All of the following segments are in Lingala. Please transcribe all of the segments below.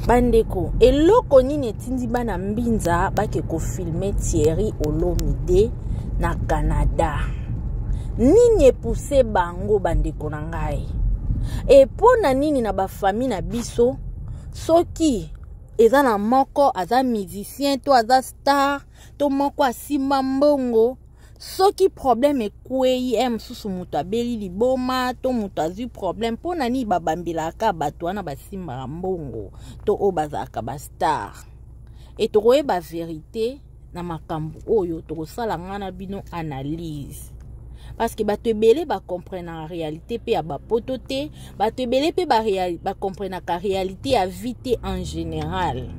Bandeko, eloko nini etindi bana mbinza bake kofilme Thierry Olomide na Canada? Nini epuse bango bandeko na ngai? E mpo na nini na bafami na biso soki eza na moko aza musicien to aza star to moko asimba mbongo, soki problème ekwei e mosusu moto abeli liboma to moto azwi problème, mpo na nini babambelaka bato wana basimbaka mbongo to oyo bazalaka bastar? E tokoyeba verité na makambo oyo, tokosala ngai na bino analyse, parce que bato ebele bakomprenaka réalité mpe ya bapoto te, bato ebele mpe bakomprenaka réalité ya vie te en général.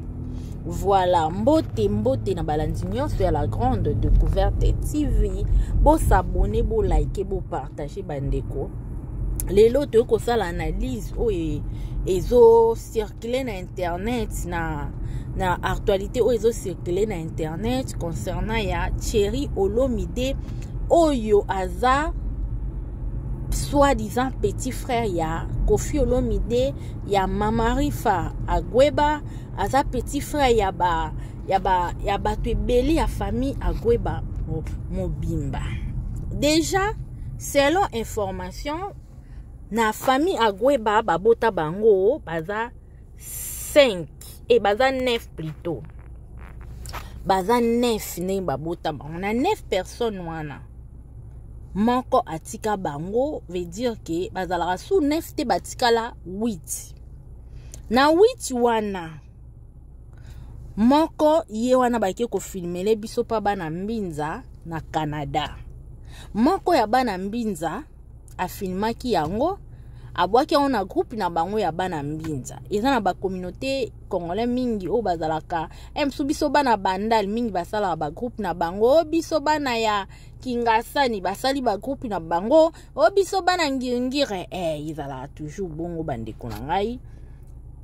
Voilà, mbote mbote na balandi nyonso ya La Grande Découverte TV. Bosabone, bolike, bopartage. Bandeko, lelo toyei kosala analyse oyo ezocircule na internet, na actualité oyo ezocircule na internet concernant ya Thierry Olomide, oyo aza soi-disant petit frère ya Koffi Olomide, ya Mama Rifa Agweba. Aza petit frère ya bato ebele ya famille Agweba mobimba. Déjà, selon information, na famille Agweba babota bango baza 5 e baza 9 plutôt, baza 9. Ndenge babota bango na 9 personnes wana, moko atika bango, veut dire ke bazalaka su 9 te, batikala 8. Na 8 wana, moko ye wana bake kofilmele biso mpa bana mbinza na Canada. Moko ya bana mbinza afilmaki yango, abwaki yango na groupe na bango ya bana mbinza. Eza na bacommunauté congolais mingi oyo bazalaka mosusu. Biso bana Bandal mingi basalaka bagroupe na bango, biso bana ya Kingasani basali bagroupe na bango, oyo biso bana Ngiringire. Ezalaka toujours bongo, bandeko na ngai.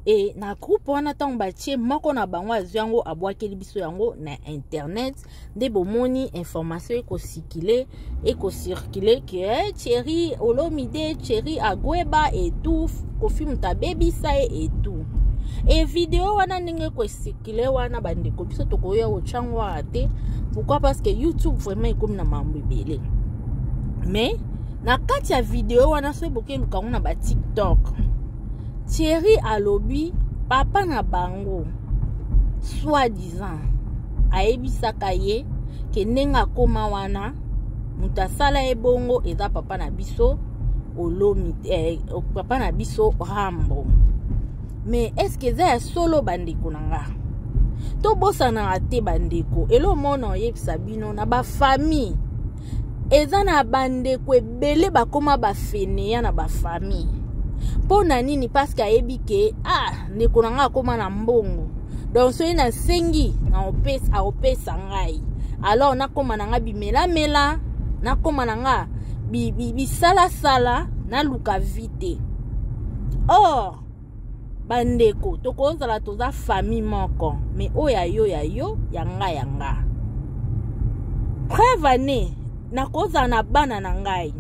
E na groupe wana, ntango batie, moko na bango azwi yango, abwakeli biso yango na internet. Nde bomoni information ekocircule, ekocircule ke Thierry Olomide, Thierry Agweba et tout, Koffi moto abebisa ye et tout. E video wana, ndenge ekocircule wana, bandeko, biso tokoya kotyango awa te. Pourquoi? Parce que YouTube vraiment ekomi na mambo ebele. Mais na kati ya video wana, soki bokeluka yango na baTikTok, Thierry alobi papa na bango soi-disant ayebisaka ye ke ndenge akóma wana, moto asala ye bongo eza papa na biso Olomi, papa na biso Rambo. Mais est-ce eza ya solo, bandeko na nga? Tobosanaka te, bandeko. Elo mona oyebisa bino, na bafamille eza na bandeko ebele bakóma bafainéants na bafamille. Mpo na nini? Parce que ayebi ke ah, ndeko na ngai akóma na mbongo, donc soki nasengi akopesa ngai. Alors nakóma na ngai bimelamela, nakóma na nga bisalasala, naluka vie te. Or bandeko, tokozala toza famille moko, mais oyo ya yo ya yo, ya nga ya nga. Preuve ane, nakozala na bana na ngai,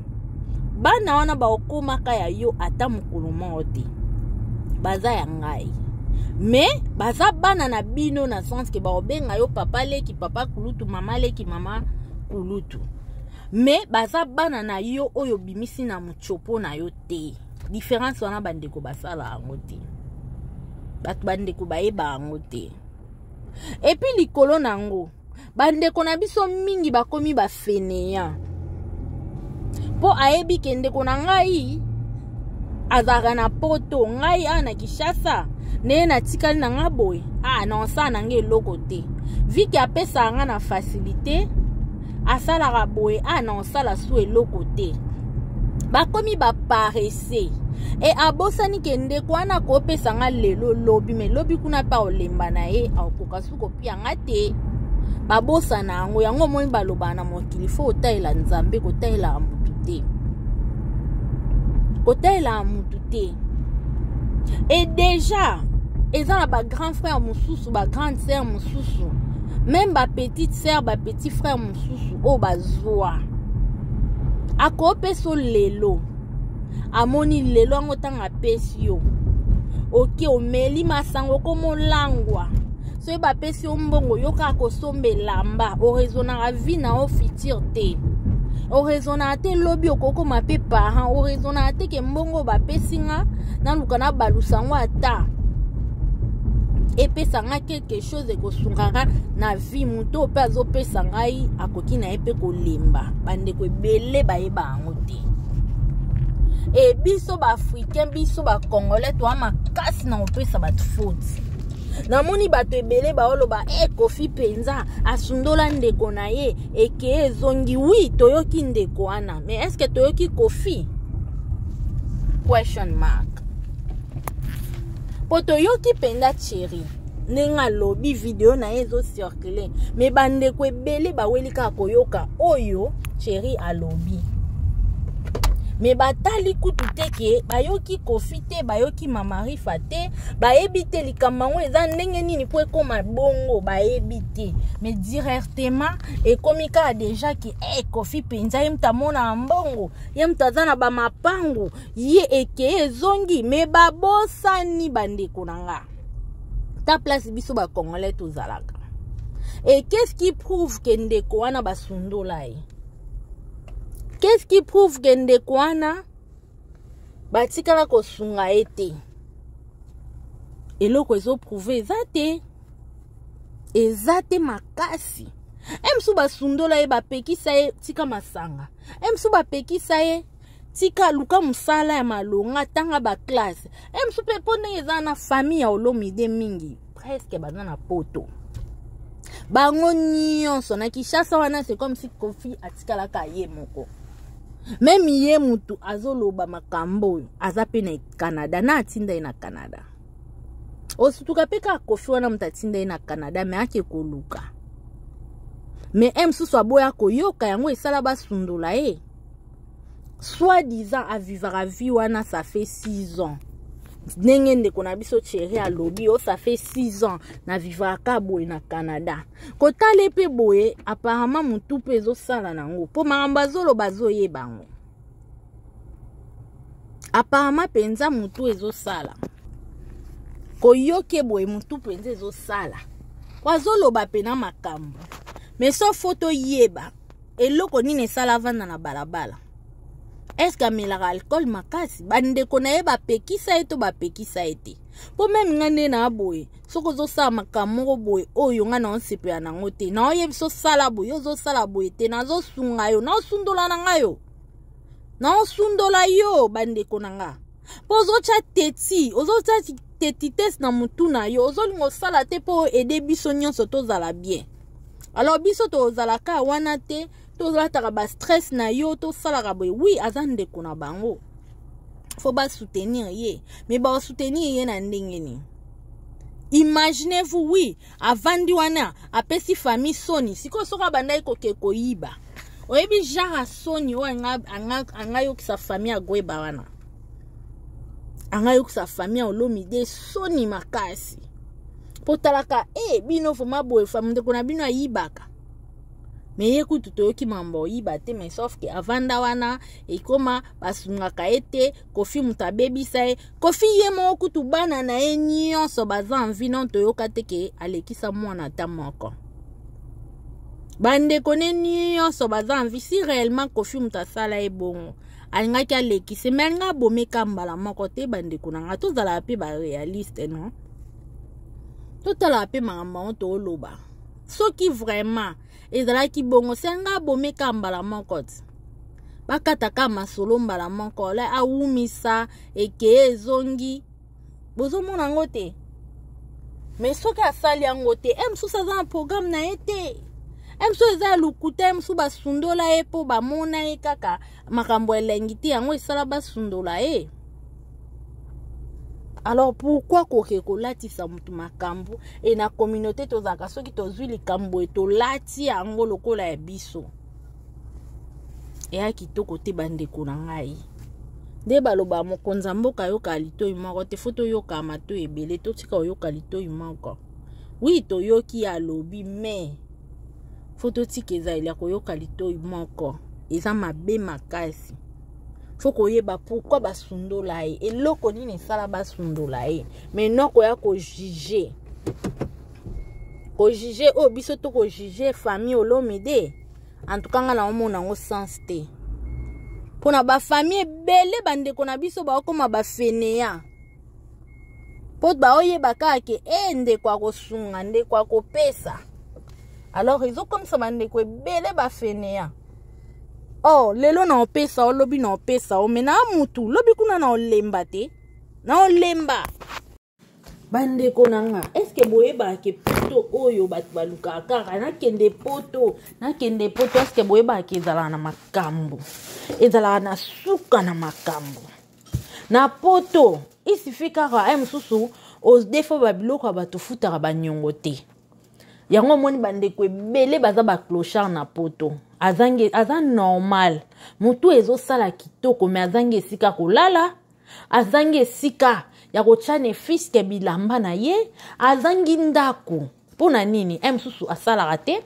bana wana baokomaka ya yo ata mokolo moko te. Baza ya ngai, mais baza bana na bino na sens ke bakobenga yo papa leki, papa kulutu, mama leki, mama kulutu, mais baza bana na yo oyo obimisi na motiopo na yo te. Différence wana, bandeko basala yango te, bato bandeko bayeba yango te. Et puis likolo na yango, bandeko na biso mingi bakomi bafainéants, mpo ayebi ke ndeko na ngai azalaka na Poto, ngai awa na Kinshasa, ndenge natikali na nga boye, ah, na osala na ngai eloko te. Viki apesaka nga na facilité, asalaka boye, ah, na osala su eloko te. Bakomi baparesseux. E abosani ke ndeko wana akopesa nga lelo, lobi, mais lobi kuna mpe aolemba na ye, akokoka su kopia nga te. Babosana yango. Yango omoni balobaka na mokili, faut kotalela Nzambe, kotalelaka motu te, kotalelaka motu te. E déjà eza na bagrand frère mosusu, bagrande sœur mosusu, même bapetite sœur, bapetit frère mosusu oyo bazwa, akopesa lelo, amoni lelo yango, ntango apesi yo. Oke omeli masanga, okomolangwa. Soki bapesi yo mbongo, yo kaka kosomba elamba, oraisonnaka vie na yo future te, oraisonnaka te lobi okokoma mpe parent, oraisonnaka te ke mbongo bapesi nga naluka nabalusa yango ata epesa nga quelque chose ekosungaka na vie. Moto oyo mpe azopesa ngai akoki na ye mpe kolemba. Bandeko ebele bayeba yango te. E biso baafricain, biso bacongolais, toa makasi na kopesa bato faute. Namoni bato ebele baoloba e Kofi mpenza asundola ndeko na ye, ekeye ezongi. Wi, toyoki ndeko wana, mais est ce que toyoki Kofi? Question mark. Mpo toyoki mpenza Thierry ndenge alobi, video na ye ezocircule, me bandeko ebele baweli kaka koyoka oyo Thierry alobi, me batali kutu te ke bayoki Kofi te, bayoki Mama Rifa te, bayebi te likambo yango eza ndenge nini mpo ekóma bongo, bayebi te. Mais directement ekomi kaka deja ke hey, Kofi mpenza ye moto amonaka mbongo, ye moto aza na bamapangu, ye ekeye ezongi. Me babosani, bandeko na nga, ta place biso bacongolais tozalaka. Et qu'est-ce qui prouve ke ndeko wana basundola ye? Qu'est-ce qui prouve ke ndeko wana batikala kosunga ye te? Eloko ezoprouve eza te, eza te makasi. E mosusu basundola ye, bapekisa ye tika masanga. E mosusu bapekisa ye tika, luka mosala ya malonga, tanga baklasse. E mosusu mpe mpo ndenge eza na famille ya Olomide, mingi presque baza na Poto, bango nyonso na Kinshasa wana. C'est comme si Kofi atikalaka ye moko. Même ye mutu azoloba makambo oyo aza mpe na Canada, na atinda ye na Canada. Osutuka mpe kaka Kofi wana moto atinda ye na Canada, me ake koluka, me e mosusu aboya koyoka yango, esala basundola ye. Soit disant avivaka vie wana, ça fait 6 ans. Ndenge ndeko na biso Thierry alobi o, ça fait 6 ans na vivaka boye na Canada. Kotala mpe boye, apparemment motu mpe ezosala nango, mpo makambo azoloba azoyeba yango. Apparemment mpenza motu ezosala, koyoke boye motu mpenza ezosala, po azoloba mpena makambo. Mais so fo toyeba eloko nini esala avanda na balabala. Eske amelaka alcool makasi? Bandeko na ye bapekisa ye to bapekisa ye te? Mpo meme ngai nde na boye, soki ozosala makambo moko boye oyo ngai naosepela nango te, naoyebisa osala boye, ozosala boye te, nazosunga yo, naosundola na ngai yo, naosundola yo, bandeko na nga. Mpo ozotya teti, ozotya tetitese na motu na yo, ozolinga osala te mpo ede biso nyonso tozala bien. Alors biso tozalaka wana te, tolataka bastress na yo, tosalaka boye. Wi, aza ndeko na bango, fo basoutenir ye, mais basoutenir ye na ndenge nini? Imaginez-vous, oui, avandi wana, apesi famille soni. Sikoyo soki abandaki koke koyiba, oyebi genre ya soni oyo angayokisa famille agweba wana, angayokisa famille ya Olomide soni makasi. Mpo talaka e bino vraiment boye, ndeko na bino ayibaka, me ye kutu toyoki mambo oyiba te. Mais sauf ke avanda wana, ekoma basungaka ye te. Kofi moto abebisa ye. Kofi ye moko kutu, bana na ye nyonso baza envi non, toyoka te ke alekisa mwana ata moko. Bandeko ne nyonso baza envi. Si réellement Kofi moto asala ye bongo, alingaki alekise, me alingi abomeka mbala moko te. Bandeko na ngai, tozalaka mpe baréaliste, non? Totalaka mpe makambo yango tooloba. Soki vraiment ezalaki bongo, se nga abomeka mbala moko ti bakataka masolo mbala moko, la awumisa ekeye ezongi, bozomona yango te. Me soki asali yango te, e mosusu aza na programme na ye te, e mosusu eza ya lokuta, e mosusu basundola ye mpo bamona ye kaka makambo elengi te, yango esala basundola ye. Alors pourquoi koke kolatisa motu makambo? E na communauté tozalaka, soki tozwi likambo e tolati yango lokola ya biso, eya kitoko te. Bandeko na ngai, nde baloba mokonzi ya mboka ayoka litoi moko te, fo toyoka matoi ebele, totika koyoka litoi moko. Wi, toyoki alobi, mais fo totika ezaleli ya koyoka litoi moko, eza mabe makasi. Faut koyeba pourquoi basundola ye, eloko nini esala basundola ye. Mais non koya kojuge, kojuge oyo biso tokojuge famille Olomide. En tout cas nga naomona yango sens te, mpona bafamille ebele bandeko na biso baokoma bafeneya, mpo baoyeba kaka ke e ndeko akosunga, ndeko akopesa. Alors ezokomisa bandeko ebele bafeneya. Oh, lelo na opesa o, lobi na opesa o, me na mutu lobi kuna na olemba te, na olemba. Bandeko na nga, eske boyebaka ke poto oyo bato balukaka kaka nakende poto, nakende poto, eske boyebaka ke ezalaka na makambo, ezalaka na suka na makambo na poto? Isifi kaka ay mosusu odefo babiloko ya bato, futaka baniongo te. Yango omoni bandeko ebele baza baclochard na poto. Azangi, aza normal, motu ezosala kitoko, me azangi esika kolala, azangi esika ya kotya ne fiske bilamba na ye, azangi ndako. Mpo na nini? E mosusu asalaka te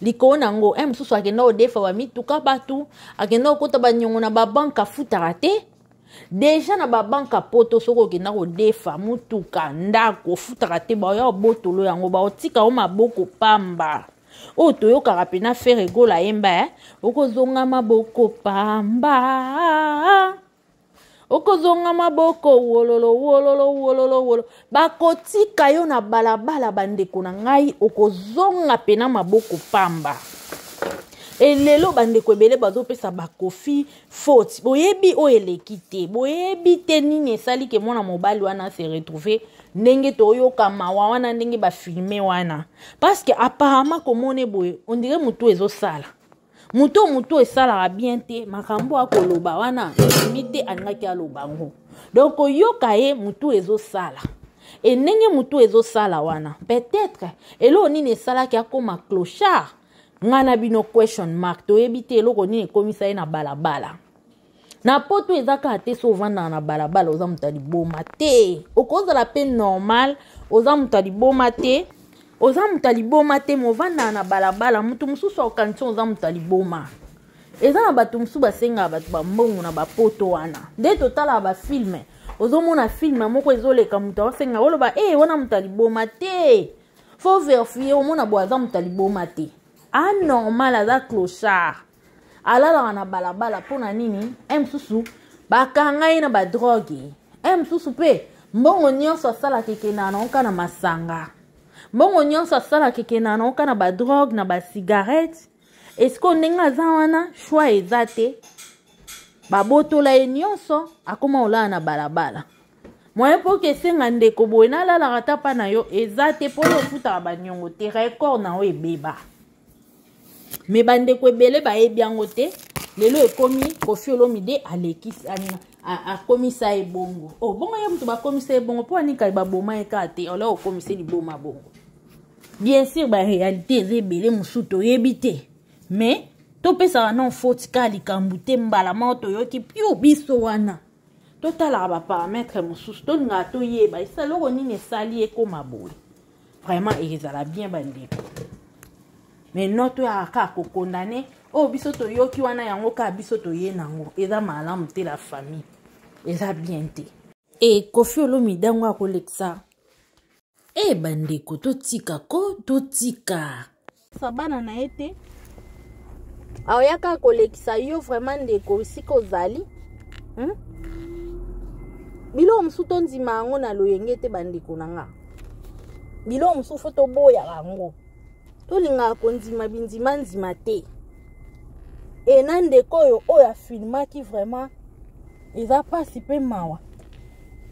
likolo na yango, e mosusu akenda kodefa bamituka, bato akenda kokota baniongo na babanke, afutaka te. Deja na babanke ya poto, soki okenda kodefa motuka, ndako, ofutaka te, baoya obotolo yango, baotika yo maboko pamba. Oyo toyokaka mpena Ferre Gola ayemba, eh? Okozonga maboko pamba, okozonga maboko wololo wololo wololo wolo. Bakotika yo na balabala, bandeko na ngai, okozonga mpena maboko pamba. Elelo bandeko ebele bazopesa bakofi faute. Boyebi oyo eleki te, boyebi te nini esali ke mwana mobali wana se retrouve ndenge toyoka mawa wana, ndenge bafilme wana, parce que apparemment komona boye ondire motu ezosala moto, motu esalaka bien te. Makambo akoloba wana endimi te, alingaki aloba yango. Donc koyoka ye, motu ezosala e ndenge motu ezosala wana, peut-être eloko nini esalaki akóma clochard? Ngai na bino, question mark. Toyebi te eloko nini ekomisa ye na balabala na poto. Eza kaka te so ovandaka na balabala oza moto ya liboma te. Okozala mpe normal, oza moto ya liboma te, oza moto ya liboma te, movandaka na balabala, moto mosusu akokanisi oza moto ya liboma. Eza na bato mosusu basengaka bato bambongo na bapoto wana. Nde totalaka bafilme, ozomona filme moko ezoleka, moto aosenga, oloba e wana moto ya liboma te. Faut vérifier, omona boye aza moto ya liboma te, anormal, aza clochard, alalaka na balabala. Mpo na nini? E mosusu bakanga ye na badrogue, e mosusu mpe mbongo nyonso asalaka ekendaka na oka na masanga, mbongo nyonso asalaka ekendaka na oka na badrogue, na basigarete. Esiko ndenge aza wana, shwa eza te, babotola ye nyonso, akoma olala na balabala. Moyen mpo ke esenga ndeko boye nalalaka ata mpa na yo eza te, mpo oyo ofutaka baniongo te, record na yo ebeba. Me bandeko ebele bayebi yango te. Lelo ekomi Kofi Olomide alekisi, akomisa ye bongo. O oh, bongo ye moto bakomisa ye bongo mpo anika baboma ye kaka te, ola okomisa liboma bongo. Bien sûr baréalité eza ebele, mosusu toyebi te, mais topesaka non faute kaka likambo te mbala moko toyoki piu biso wana. Totalaka baparametre mosusu, tolingaka toyeba esa eloko nini esali ekóma boye. Vraiment ezala bien, bandeko, mais no toyaka kaka kokondane oyo biso toyoki wana, yango kaka biso toye nango, eza malamu te. La famille, eza bien te. E Kofi Olomide yango akolekisa e bandeko, totika ko totika sa bana na ye te, aoya kaka kolekisa yo. Vraiment ndeko, esika ozali, Biloko mosusu tondima yango na loyenge te, bandeko na nga. Biloko mosusu fo toboyaka yango, tolingaka kondima bindimandima te. E na ndeko oyo oyo afilmaki, vraiment eza mpasi mpe mawa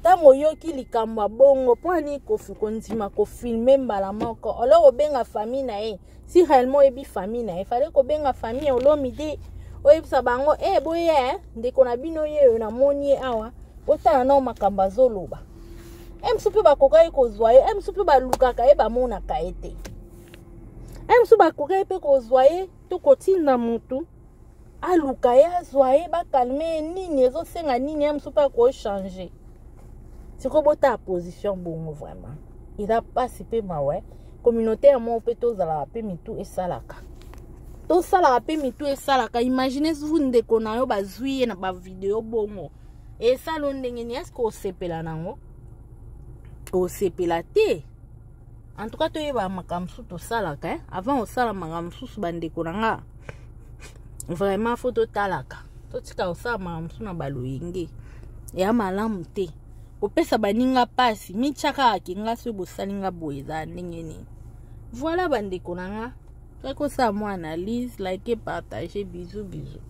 ntango oyoki likambo ya bongo. Mpo ani Kofi kondima kofilme mbala moko, alors obenga famille na ye? Si réellement oyebi famille na ye, fale kobenga famille Olomide, oyebisa bango e boye eh, ndeko na bino ye oyo namoni ye awa, botala nao makambo azoloba. E mosusu mpe bakokaki kozwa ye, e mosusu mpe balukaka ye, bamonaka ye te. E mosusu bakokaki mpe kozwa ye to kotinda motu aluka ye, azwa ye, bakalme ye, nini ezosenga nini, ye mosusu mpe akochange. Sikoyo botala position bongo, vraiment eza mpasi mpe mawa. Communauté ya moko mpe tozalaka mpe mitu esalaka. Tosalaka mpe mitu esalaka. Imagine vous, ndeko na yo bazwi ye na bavideo bongo, esala ndenge nini? Eske osepela nango? Osepela te. En tout cas, toyeba makambo mosusu tosalaka, eh? Avant osala makambo mosusu, bandeko na nga, vraiment faut totalaka. Totika kosala makambo mosusu na baloyenge eya malamu te, kopesa baninga mpasi. Mitya kaka ke nga soki bosali nga boye, ezala ndenge nini? Voilà, bandeko na nga, toki kosala mwa analyse. Like, partage, bisous bisous.